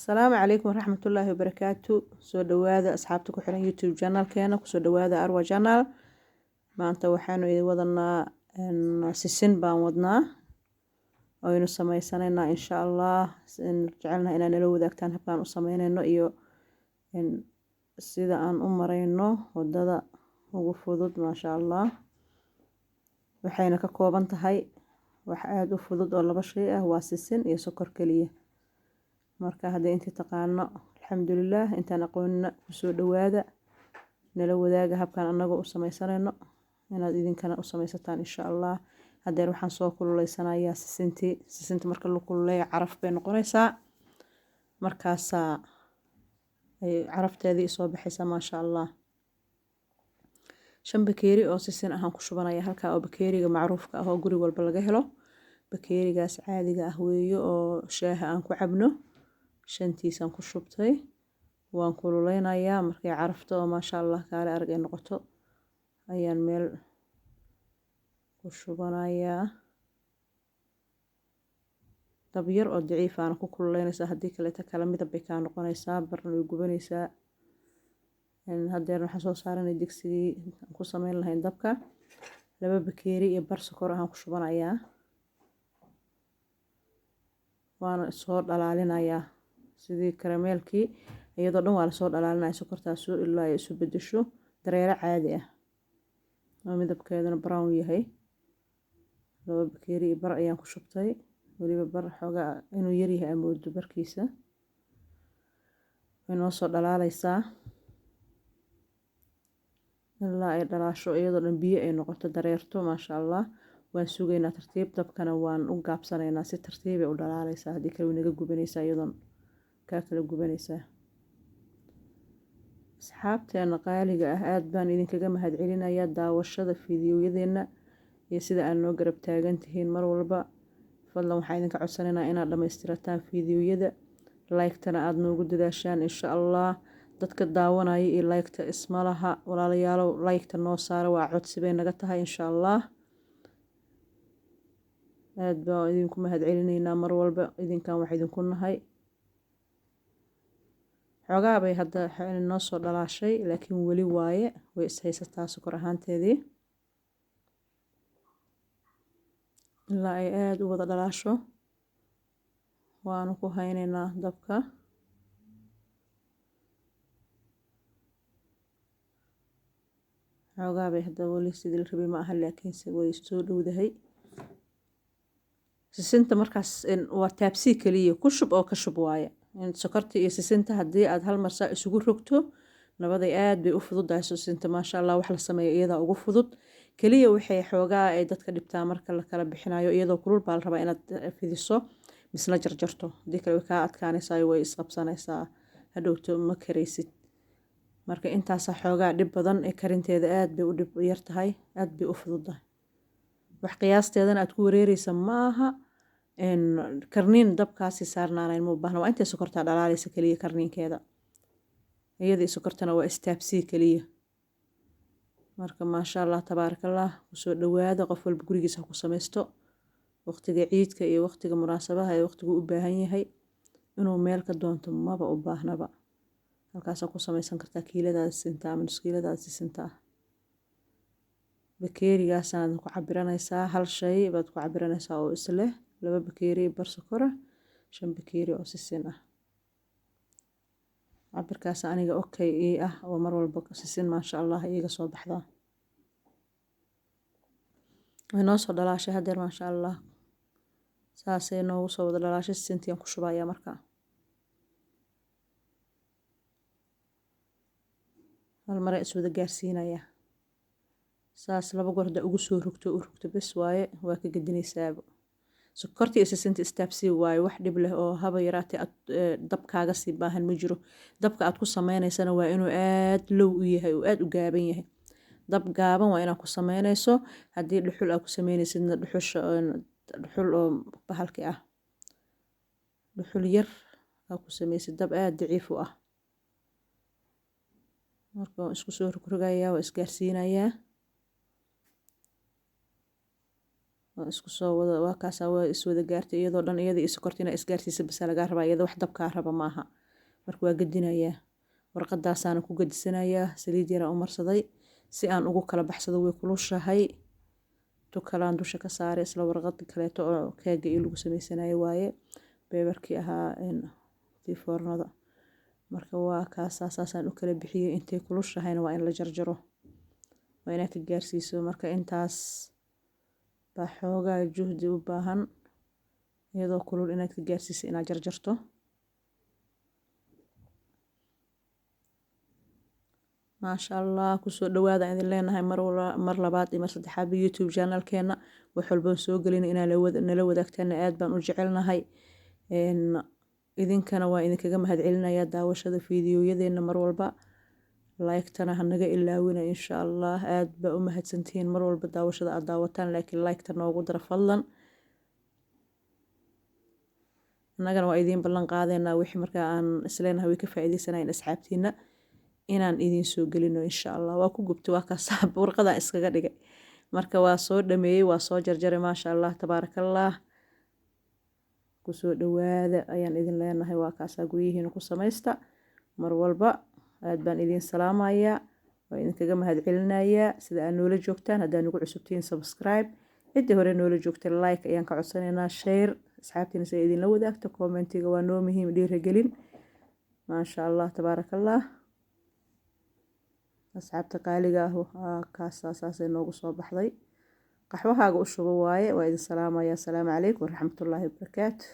Asalaamu calaykum waraxmatullaahi wabarakaatu. Soo dhawaada asxaabta ku xiran YouTube channelkeena, kusoo dhawaada Arwa Channel. Maanta waxaanu idin wadanaa sisin baan wadnaa oynu sameysanaynaa, insha Allah. Jecelnahay inaad nala wadaagtaan habkaan u sameynayno iyo sida aan u marayno wadada ugu fudud, maasha Allah. Waxayna ka kooban tahay wax aada u fudud oo laba shay ah, waa sisin iyo sokor keliya. Marka hadday intii taqaano, alxamdulilah, intaan aqoonina kusoo dhawaada, nala wadaaga habkaan annaga u sameysanayno inaad idinkana u sameysataan, insha Allah. Hadeer waxaan soo kululeysanayaa sisintii. Sisinta marka la kululeeyo caraf bay noqonaysaa, markaasaa ay carafteedii soo baxaysaa, maasha Allah. 5 bakeeri oo sisin ahaan ku shubanaya halkaa, oo bakeeriga macruufka ah oo guri walba laga helo, bakeerigaas caadiga ah weeye oo shaaha aan ku cabno. Shantiisaan ku shubtay, waan kululeynayaa. Markay carafto oo maasha Allah kaale arag ay noqoto ayaan meel ku shubanayaa. Dab yar oo daciif aana ku kululeynaysaa, haddii kaleeta kala midab bay kaa noqonaysaa, barna way gubanaysaa. Hadeer waxaan soo saaranay digsigii aan ku sameyn lahayn dabka. 2 bakeeri iyo bar sokor ahaan ku shubanayaa, waana soo dhalaalinayaa sidii karameelkii. Iyadoo dhan waa lasoo dhalaalinaya sokortaasu ilaa ay isu bedesho dareero caadi ah oo midabkeeduna brown yahay. 2 bakeeri iyo bar ayaan ku shubtay, weliba bar xoogaa inuu yaryahay amoodo barkiisa. Way noo soo dhalaalaysaa ilaa ay dhalaasho, iyadoo dhan biyo ay noqoto, dareerto, maasha Allah. Waan sugaynaa tartiib, dabkana waan u gaabsanaynaa, si tartiibay u dhalaalaysaa. Haddii kale way naga gubanaysaa, iyadoon kaa kala gubanaysaa. Asxaabteena qaaliga ah, aada baan idinkaga mahadcelinayaa daawashada fiidiyowyadeenna iyo sida aad noo garab taagan tihiin mar walba. Fadlan waxaan idinka codsanaynaa inaad dhammaystirataan fiidiyowyada, like-tana aada noogu dadaashaan, insha Allah. Dadka daawanaya iyo like-ta isma laha, walaalayaalow. Like-ta noo saara, waa codsi bay naga tahay, insha Allah. Aada baan idinku mahadcelinaynaa mar walba, idinkan wax idinku nahay. Xoogaa bay hadda noo soo dhalaashay, laakiin weli waaye way ishaysataa sokor ahaanteedii. Ilaa ay aada u wada dhalaasho waanu ku haynaynaa dabka. Xoogaa bay hadda weli sidii la rabay ma aha, laakiinse way soo dhowdahay. Sisinta markaas waa taabsii keliya, ku shub oo ka shub waaye. Sokorta iyo sisinta haddii aad hal mar saa isugu rogto, nabaday, aad bay u fududahay sisinta, maasha Allah. Wax la sameeyo iyadaa ugu fudud. Keliya waxay xoogaa ay dadka dhibtaa marka la kala bixinayo, iyadoo kulul baa la rabaa inaad fidiso misna jarjarto. Haddii kale way kaa adkaanaysaa, way isqabsanaysaa, hadhowto ma karaysid. Marka intaasaa xoogaa dhib badan ee karinteeda aad bay u dhib yar tahay, aad bay u fududahay. Wax qiyaasteedana aad ku wareereysa ma aha. Karniin dabkaasi saarnaanayn ma u baahna, waa intay sokortaa dhalaalaysa keliya karniinkeeda. Iyadii sokortana waa istaabsii keliya. Marka maasha Allah, tabaarakallah, kusoo dhawaada. Qof walba gurigiisa ha ku samaysto waqtiga ciidka iyo waqtiga munaasabaha ee waqtigu u baahan yahay. Inuu meel ka doonto maba u baahnaba, halkaasaa ku samaysan kartaa kiiladaada sisinta ama nus kiiladaada sisinta ah. Bakeerigaasaad ku cabiranaysaa, hal shay baad ku cabiranaysaa oo isleh 2 bakeeri bar sokora, 5 bakeeri oo sisin ah. Cabirkaas aniga okay ii ah oo mar walba sisin, maasha Allah, iiga soo baxdaa. Way noo soo dhalaashay hadeer, maasha Allah, saasay noogu soo wada dhalaashay. Sisintiiyaan ku shubayaa marka, hal mare is wada gaarsiinayaa. Saas laba goor haddaa ugu soo rogto, u rogto, bes waaye, waa ka gedinaysaaba. Sokorta iyo sisinta istaabsii waaye, wax dhib leh oo haba yaraatee aad dabkaaga sii baahan ma jiro. Dabka aad ku sameynaysana waa inuu aad low u yahay oo aad u gaaban yahay. Dab gaaban waa inaad ku sameynayso. Haddii dhuxul aad ku sameynaysidna, dhuxusha dhuxul oo bahalki ah, dhuxul yar aad ku sameysid, dab aad daciif u ah. Marka waan isku soo rogrogayaa, waa isgaarsiinayaa. Waa isku soo wada, waa kaasaa, waa iswada gaartay iyadoo dhan. Iyada iyo sokorta inaa isgaarsiisa basa lagaa rabaa, iyada wax dabkaa raba maaha. Marka waa gedinayaa, warqadaasaana ku gedisanayaa. Saliid yaraan u marsaday si aan ugu kala baxsado, way kulushahay. Tu kalaan dusha ka saaray, isla warqad kaleeto oo keega iyo lagu sameysanayo waaye, paper-kii ahaa tii foornada. Marka waa kaasaa, saasaan u kala bixiyey. Intay kulushahayna waa in la jarjaro, waa inaad ka gaarsiiso. Marka intaas baa xoogaa juhdi u baahan, iyadoo kulul inaad ka gaarsiiso, inaad jarjarto. Maasha Allah, kusoo dhawaada idin leenahay mar labaad iyo mar saddexaadba YouTube channelkeena. Wax walbaan soo gelina inaa nala wadaagtaana aad baan u jecelnahay. Idinkana waa idinkaga mahadcelinayaa daawashada fiidiyoyadeena mar walba. Like-tana hanaga ilaawina, insha Allah. Aad baa u mahadsantihiin mar walba daawashada aad daawataan, laakiin like-ta noogu dara fadlan. Annagana waa idiin ballan qaadeynaa wixii markaa aan isleenahay way ka faa'iideysanayn asxaabtiina inaan idiin soo gelino, insha Allah. Waa ku gubtay, waa kaas, warqadaan iskaga dhigay. Marka waa soo dhameeyey, waa soo jarjaray. Maasha Allah, tabaarakallah, kusoo dhawaada ayaan idin leenahay. Waa kaasaa, guryihiina ku samaysta mar walba. Aad baan idiin salaamayaa, waa idinkaga mahadcelinayaa sida aad noola joogtaan. Haddaa nagu cusubtihiin, subscribe. Ciddii hore noola joogtay, like ayaan ka codsanaynaa, share asxaabtiina si ay idinla wadaagto. Comment-iga waa noo muhiim, dhiirigelin. Maasha Allah, tabaarakallah, asxaabta qaaliga ah, kaasaa saasay noogu soo baxday. Qaxwahaaga u shubo waaye. Waa idin salaamaya. Asalaamu calaykum waraxmatullaahi wabarakaatu.